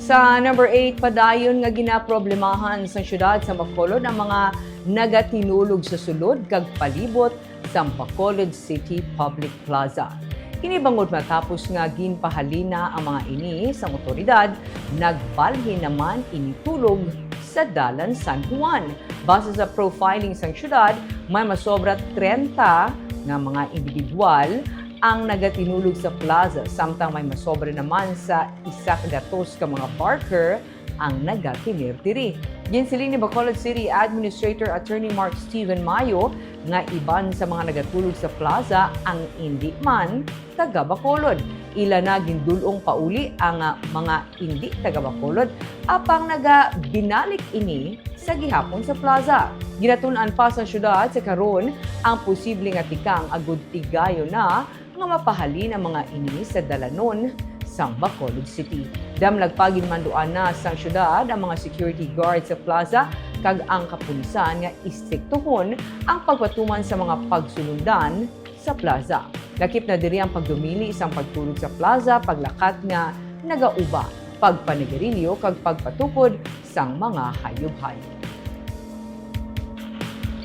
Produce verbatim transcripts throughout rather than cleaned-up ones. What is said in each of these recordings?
Sa number eight, padayon nga ginaproblemahan sa siyudad sa Bacolod ang mga nagatinulog sa sulod kag palibot sa Bacolod City Public Plaza. Ini bangod matapos nga ginpahalina ang mga ini sang otoridad, nagbalhin naman ini tulog sa Dalan San Juan. Base sa profiling sang siyudad, may masobra trenta nga mga individual ang nagatinulog sa plaza, samtang may masobra naman sa isa ka gatos ka mga barker ang nagatener diri. Ginsiling ni Bacolod City Administrator Attorney Mark Steven Mayo nga iban sa mga nagatulog sa plaza ang indi man taga Bacolod. Ila na gindul-ong pauli ang, ah, mga indi taga Bacolod, apang nagabinalik ini sa gihapon sa plaza. Ginatun-an pa sa siyudad sa karon ang posible nga tikang agud tigayon na nga mapahalin ang mga ini sa dalanon sang Bacolod City. Damlag pa, ginmanduan na sang siyudad ang mga security guard sa plaza kag ang kapulisan nga istriktuhon ang pagpatuman sa mga pagsulundan sa plaza. Lakip na diri ang pagdumili sang pagtulog sa plaza, paglakat nga nagauba, pagpanigarilyo kag pagpatukod sang mga hayop-hayop.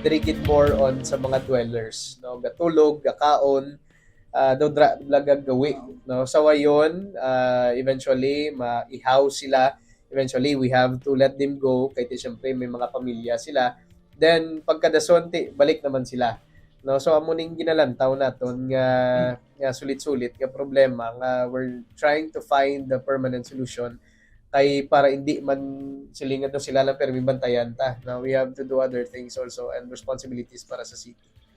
Diri gid more on sa mga dwellers, no? Gatulog, gakaon, ah, daw dra lagag gawi, no? Sa wayon, ah, eventually maihaw sila. Eventually, we have to let them go kay ti syempre may mga pamilya sila. Then pagkadason ti balik naman sila, no? So amo ning ginalantaw naton nga nga sulit-sulit nga problema nga we're trying to find the permanent solution kay para hindi man silingan daw sila lang pero may bantayan ta. Now we have to do other things also and responsibilities para sa city.